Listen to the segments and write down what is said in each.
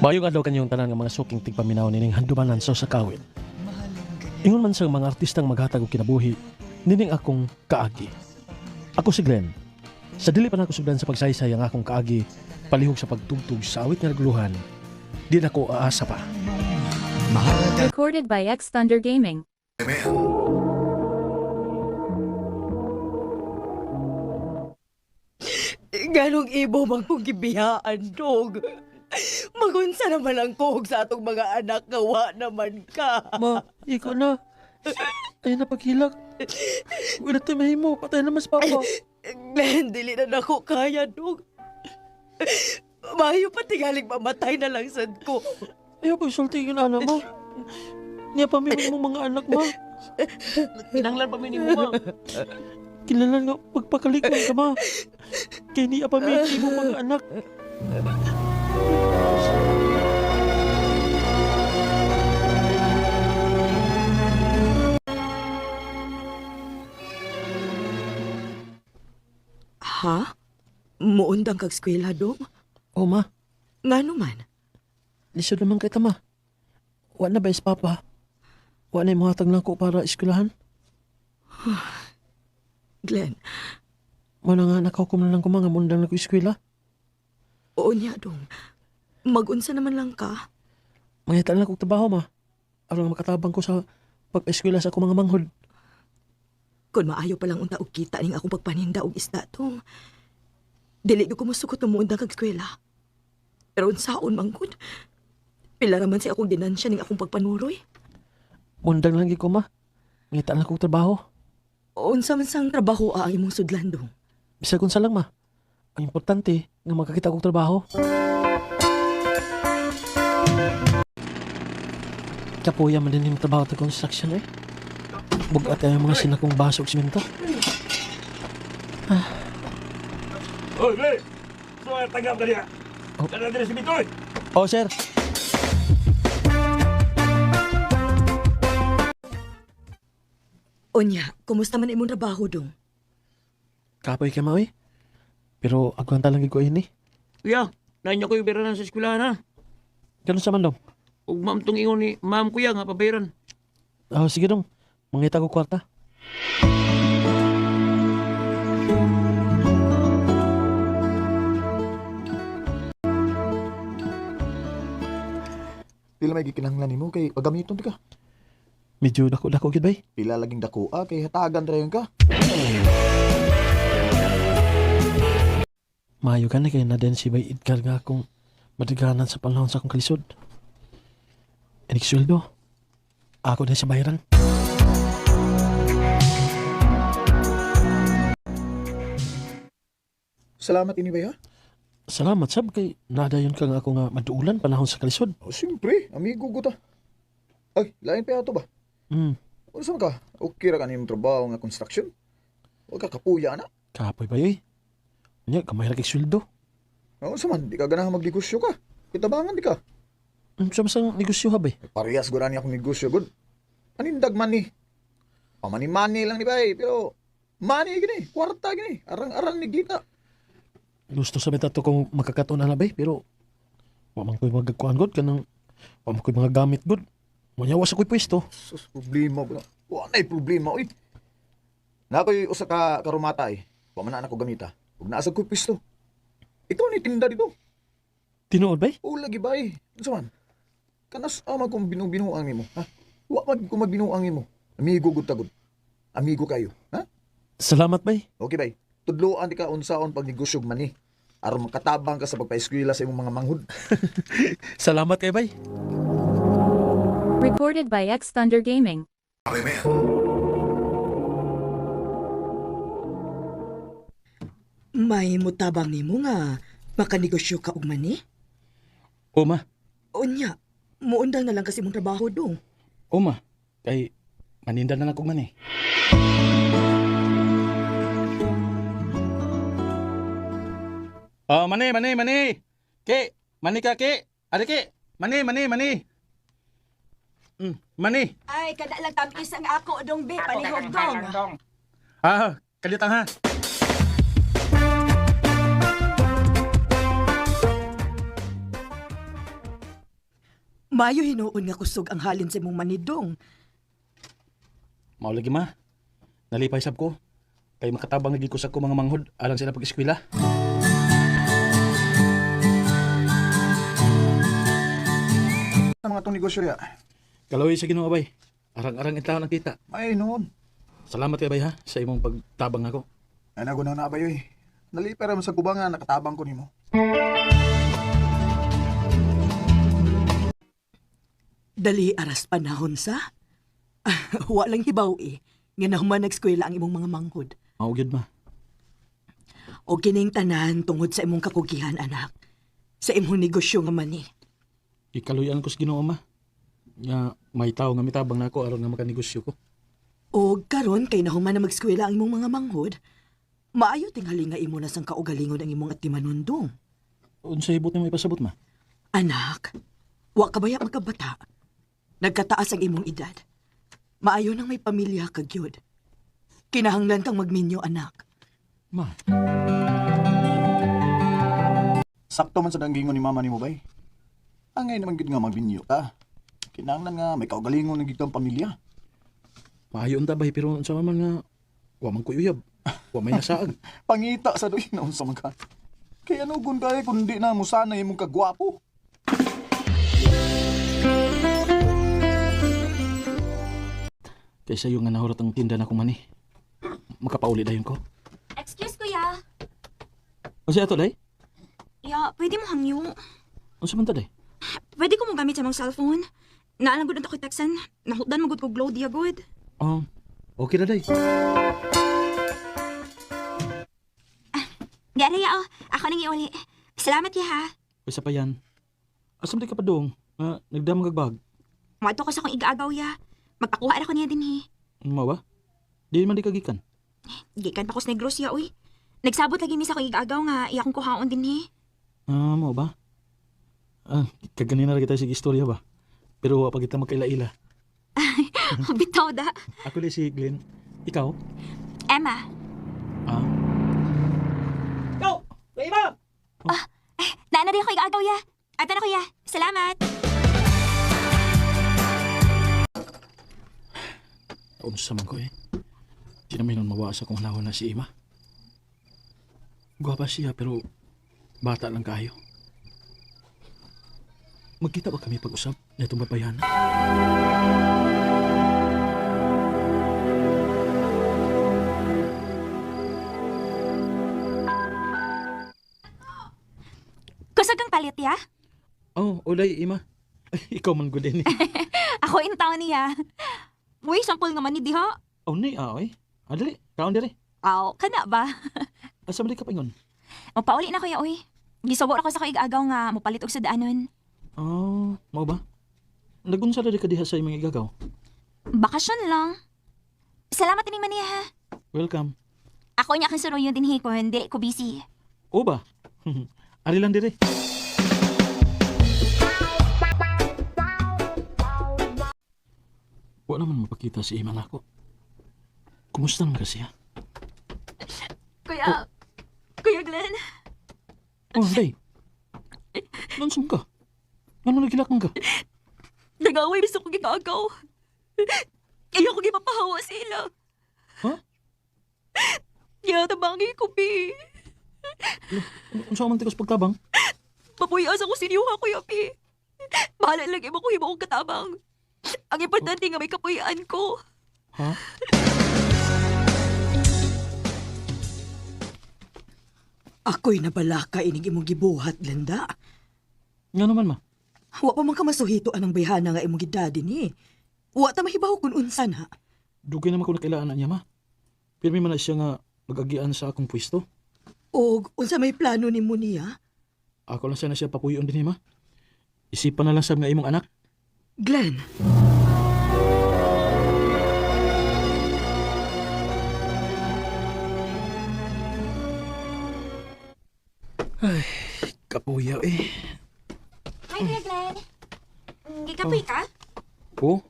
Maayong adlaw kanyong tanan nga mga suking tigpaminaw nining handumanan sa usa ka awit. Ingon man sa mga artistang maghatag og kinabuhi, nining akong kaagi. Ako si Glenn. Sa dili pa nako sugdan sa pagsaysay ang akong kaagi, palihog sa pagtugtog sa awit nga naguluhan, di nako aasa pa. Recorded by X Thunder Gaming. Ganong ibo man kong gibiyaan, dog. Magunsa naman ang kuhog sa atong mga anak nga wa naman ka. Ma, ikaw na. Ay na paghilak. Wala tayo mahimo. Patay na mas papa. Glenn, dili na nako kaya, dog. Mayo pa tingaling mamatay na lang sad ko. Ayaw pagsulti yung anak mo. Niya pa may mong mga anak mo. Kinahanglan pa mi nimo, ma. Kilala nga pagpakalikon ka ma. Kaya niya pa may mong mga anak. Ha? Muundang kag eskwela, dong? Oh ma, Ngano man? lisod naman kay tama. Wa na ba is papa? Wa na yung hatag nako para eskwelahan? Glenn, Muna nga nakahukom na lang ko mga mundang na ko eskwela. oo niya, dong. Magunsa naman lang ka. Mangita na lang kong trabaho ma. Aron nga makatabang ko sa pag-eskwela sa akong mga manghod. Kung maayo pa lang unta og kita ning akong pagpaninda og isda, dong. Dili gyud ko mosukot nga muundang kag eskwela. Pero unsaon man gud? Pila ra man sa akong dinansya ning akong pagpanuroy. Mundang lang gid ko ma. Mangita na lang kong trabaho. Unsa man sang trabaho ang imong sudlan, dong? Bisag unsa lang ma. Ang importante nga makakita kong trabaho. Kapuya man din yung trabaho sa construction eh. Bugat ay ang mga sinakong baso ug simento. Oy, Glenn. So ay tanggap ka niya. Oh. Kana diri si Bitoy. Oh sir, Unya, kumusta man imong trabaho, dong? kapoy ka ma oy. Pero agwanta lang gid ko ini. Kuya, nainyo ko yung pera sa eskwelahan ha. Ganun sa man dong. Ug ma'am tong ingon ni ma'am kuya nga pabayaran. Oh, sige dong. Mangita ko kwarta. Pila may gikinahanglan nimo kay pagamiton ti ka. Medyo dako-dako gid bay. Pila laging dakoa kay hatagan rayon ka. Maayo ka na kay na din si Bay Edgar nga akong madiganan sa panahon sa akong kalisod. Inig sweldo. Ako din sa bayaran. Salamat ini bay ha. Salamat sab kay nadayon ka nga ako nga maduulan panahon sa kalisod. Oh, siyempre, amigo ko ta. Ay, lain pa ato ba? Unsa man ka? Okay ra kanimong trabaho nga construction? Wa ka kapuya na. Kapoy ba yoy? Nya kamay ra kay sweldo. Oh, unsa man di ka ganahan magnegosyo ka. Kitabangan di ka. Unsa man sang negosyo ha bay? Ay, parehas gud ani akong negosyo gud. Anindag man ni. Pamani-mani lang ni bay, pero money gini, kwarta gini, arang-arang ni gita. Gusto sa bitato kong makakatuon na bay pero wa man ko'y magkuan god kanang wa man ko'y mga gamit god. Munya wa sa ko'y pwesto. Sus, problema ba? Wa na'y problema, oy. Na ako'y usa ka karumata eh. Wa man na ako gamita. Ug naa sa ko'y pwesto. Ikaw ni tinda dito. Tinuod bay? O lagi ba eh. Unsa man? Kanas ama kong binuang nimo, ha? Wa man ko magbinuang nimo. Amigo gud ta gud. Amigo kayo, ha? Salamat bay. Okay bay. Tudloan di ka unsaon pag negosyo og mani. Aron makatabang ka sa pagpaeskwela sa imong mga manghud. Salamat kay bay. Recorded by X Thunder Gaming. May mutabang nimo nga makanegosyo ka og mani? O ma, Unya, muundang na lang kasi imong trabaho, dong. o ma, kay maninda na lang kog man eh. Oh, mani, mani, mani. Ki, mani ka ki. Ari ki. Mani, mani, mani. Mani. Ay, kada lang tamis ang ako, dong, be. Palihog, dong. Ah, kalitang ha. Maayo hinuon nga kusog ang halin sa imong manidong. Mao lagi ma. Nalipay sab ko. Kay makatabang lagi ko sa ko mga manghod alang sila pag-eskwela. Sa mga tong negosyo riya. Kaloy sa Ginoo bay. Arang-arang intaon ang kita. Ay noon. Salamat kay bay ha sa imong pagtabang ako. Ay nago na na bayoy. Nalipay ra man sa kubang nga nakatabang ko nimo. Dali aras panahon sa. Wa lang hibaw eh. Nga nahuman nag-eskwela ang imong mga manghod. Mao gyud ma. O kining tanan tungod sa imong kakugihan, anak. Sa imong negosyo nga mani. Ikaluyan ko sa Ginoo ma. Nga may tawo nga mitabang nako aron nga makanegosyo ko. O karon kay nahuman na mag-eskwela ang imong mga manghod, maayo tingali nga imo na sang kaugalingon ang imong atimanundong. Unsay hibot nimo ipasabot ma? Anak, wa ka baya magkabata. Nagkataas ang imong edad. Maayo nang may pamilya ka gyud. Kinahanglan kang magminyo, anak. Ma, Sakto man sa danggingon ni mama nimo bay. Angay naman gid nga magbinyo ka. Kinahanglan nga may kaugalingon na gid kang pamilya. maayo unta bay pero unsa man nga wa man ko'y uyab. Wa may nasaag. Pangita sa doy na unsa man ka. Kay ano gun kay kundi na mo sana imong kagwapo. Kaysa yung nga nahurot ang tinda na mani. Makapauli dayon ko. Excuse kuya. Unsa ato day? Ya, pwede mo hangyo. Unsa man ta day? Pwede ko mo gamit sa mong cellphone. Naalang gud ako textan. Nahutdan mo gud ko glow diya gud. Okay na day. Di ara ya oh. Ako nang iuli. Salamat ya ha. Usa pa yan. Asa man di ka pa dong? Nga nagdamag kag bag. Moadto ko sa akong igaagaw ya. Magpakuha ra ko niya dinhi. Mao ba? Di man di ka gikan. Gikan pa ko sa Negros ya uy. Nagsabot lagi mi sa akong igaagaw nga iya akong kuhaon dinhi. Ah, mao ba? Ah, kaganina ra kita sige istorya ba? Pero wa pa kita magkaila-ila. Bitaw da. Ako di si Glenn. Ikaw? Emma. Ah, Naana rin ako igaagaw ya. Ato na kuya. Salamat. unsa man ko eh. Di naman nun mawa sa kung hanahon na si Ima. Gwapa siya pero bata lang kayo. Magkita ba kami pag-usap na itong babayana? Kusog kang palit ya. Oh, ulay, Ima. Ay, ikaw man gud eh. Ako in town niya. Uy, sampol nga man ni diha. Oh, ni ah, oy. Adali, kaon diri. Aw, kana ba? Asa man di ka paingon? Mapauli na kuya, uy. Gisubo ra ko sa kaigagaw nga mopalit og sudaanon. Oh, mao ba? Nagunsa ra di ka diha sa imong igagaw. Bakasyon lang. Salamat ining maniya ha. Welcome. Ako niya kang suruyon dinhi ko hindi ko busy. O ba? Ari lang diri. Wa naman mapakita si Ima nako. Kumusta naman kasi siya? Kuya, Kuya Glenn. Oh, day. Nansum ka? Ngano nagilak man ka? Nag-away gusto ko gigagaw. Ayaw ko gipapahawa sila. Ha? Ya, tabangi ko, pi. Unsa man tikas pagtabang? Papuyaas ako sinyo ha, Kuya Pi. Bahala lang imo ko himo kong katabang. Ang importante nga may kapuyaan ko. Ha? Ako'y nabalaka ining imong gibuhat, Glenda. Ngano man ma? Wa pa man ka masuhito anang bayhana nga imong gidadi ni. Wa ta mahibaw kun unsa na. Dugay naman ko nakailaan na niya ma. Pirmi man na siya nga magagian sa akong pwesto. Og unsa may plano nimo niya? Ako lang sana siya papuyon din ma. Isipan na lang sab nga imong anak. Glenn, Kapuyaw eh. Hi, Kuya Glenn. Gikapoy ka? Oo.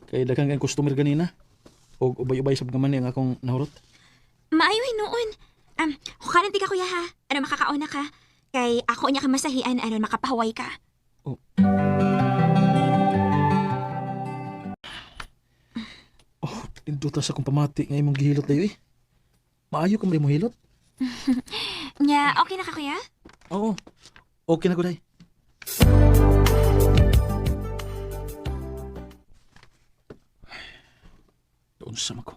Kay daghang kang customer ganina. Og ubay-ubay sab nga man ang akong nahurot. Maayo hinuon. Hukanan ti ka kuya ha. Ano makakauna ka? Kay ako niya kamasahian aron makapahuway ka. Oh. Nindot sa akong pamati nga imong gihilot dayo eh. Maayo ka mo hilot? Nya, okay na ka, kuya? Oo. Okay na ko day. Doon sa ko.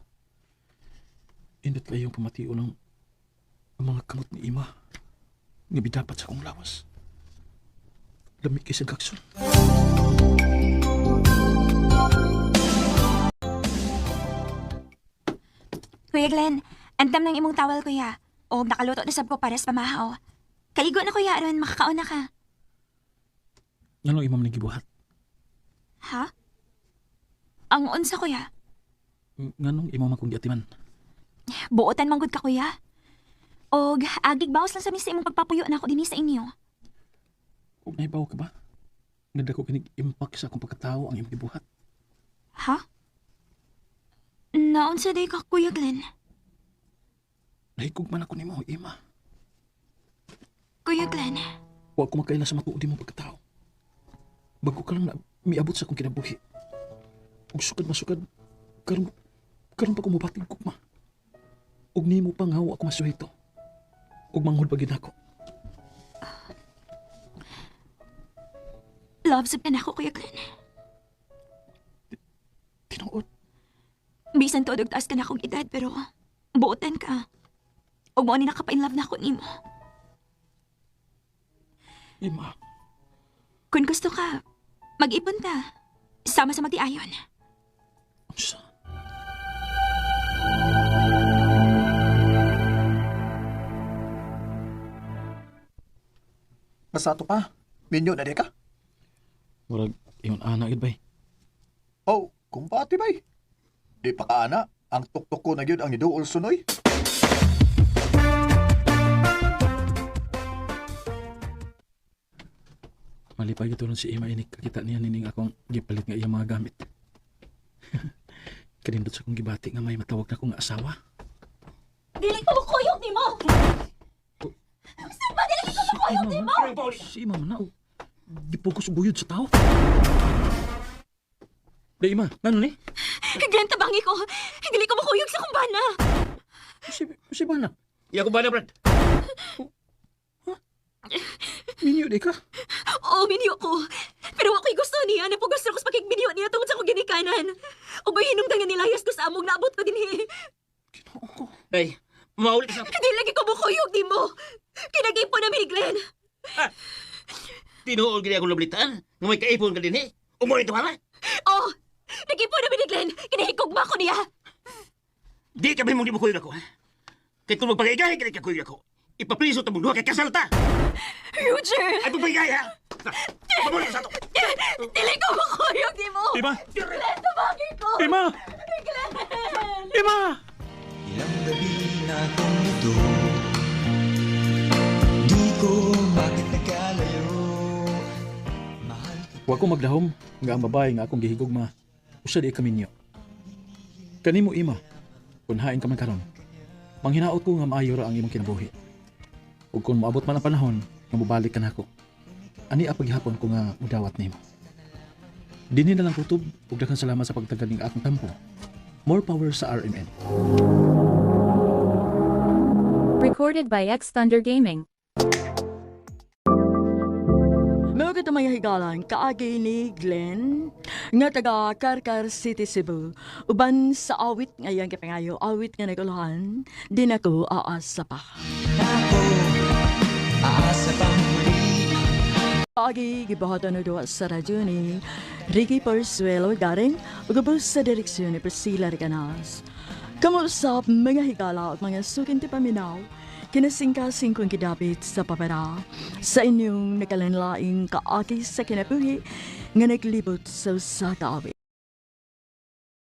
Indot kayo yung pamatiyo ng ang mga kamot ni Ima. Nga bidapat sa akong lawas. Lamig kay sa gakson. Kuya Glenn, andam ng imong tawal, kuya. O nakaluto na sab ko para sa pamahaw. Kaigo na, kuya, aron makakaon na ka. Nganong imam nang gibuhat? Ha? Ang unsa, kuya? Nganong imam akong giatiman? Buotan manggod ka, kuya. Og agig bawas lang sa mi sa imong pagpapuyo na ako dinhi sa inyo. Ug nahibaw ka ba? Nga dako kinig impact sa akong pagkatao ang imong gibuhat. Ha? Naunsa day ka, Kuya Glenn? Nahigugman ako nimo, Ima. Kuya Glenn, Wa ko makaila sa matuod imong pagkatao. Bago ka lang na miabot sa akong kinabuhi. Ug sukad masukad, karon karon pa ko mobating gugma. Ug nimo pa nga wa ako masuhito. Ug manghud pa gid ako. love sab na ako, Kuya Glenn. Tinuod, Bisan tuod og taas ka na akong edad, pero buotan ka. Og mo ni nakapa-inlove na ako nimo. Ima. Kung gusto ka, mag-ipon ta. Sama sa magdiayon. Unsa? Basta ato pa. Minyo na di ka? Murag ingon ana gid bay. Oh, kumpati bay. Di pa ka ana. Ang tuktok ko na gyud ang iduol sunoy. Malipay gid si Ima inig kakita niya nining akong gipalit nga iyang mga gamit. Kanindot sa akong gibati nga may matawag na akong asawa. Dili ko mukuyog nimo! Saan ba dili ko mukuyog nimo? Si Ima man na. oh. Gipokus og buyod sa tao. Di Ima, ngano ni? Glenn, tabangi ko. Dili ko mukuyog sa kumbana. Si ba na? Iya ko ba na, Brad? Minyo di ka? Oo, minyo ko. Pero ako'y gusto niya. Napugos na ko sa pakigminyo niya tungod sa akong ginikanan. O ba'y hinungdan nga nilayas ko sa among naabot ko dinhi. Ginoo ko. Ay, mauli ka sa... Hindi lagi ko mukuyog nimo. Kinag-ipon namin ni Glenn. Tinuol gini akong nabalitaan. Nga may kaipon ka din, eh. Umuwi ito, ha? Oo, nag-ipon namin ni Glenn. Kinahigugma ko niya. Di kami mong di mo ako, ha? Kaya kung magpagayagay ka kuyog ako, ipapriso ta mong duha kay kasal ta. Roger! Ay, pagpagayagay, ha? Pamuli sa to. Dili ko mukuyog nimo. Ima! Glenn, tabangin ko. Ima! Glenn! Ima! Ilang gabi na akong ito. Di ko bakit nagkalayo. Mahal kita. Wa ko magdahom nga ang babae nga akong gihigugma usa di ka minyo. Kanimo Ima, kun hain ka man karon. Manghinaot ko nga maayo ra ang imong kinabuhi. Ug kung moabot man ang panahon nga mobalik ka nako. Ani ang paghihapon ko nga mudawat nimo. Dinhi na lang kutob ug daghang salamat sa pagtagal ning akong tampo. More power sa RMN. Recorded by X Thunder Gaming. Mga katamay higalan, kaagi ni Glenn, nga taga Karkar City, Cebu. Uban sa awit ngayang kapangayo, awit nga naguluhan, din ako aasa pa. Ako, aasa pang muli. Kaagi gibuhatan na duwa sa radyo ni Ricky Porzuelo Garing, ug sa direksyon ni Priscilla Recanas. Kamusap mga higala at mga sukin ti paminaw, kinasingkasing kong gidapit sa papara, sa inyong nakalanlaing kaagi sa kinabuhi, nga naglibot sa usa ka awit.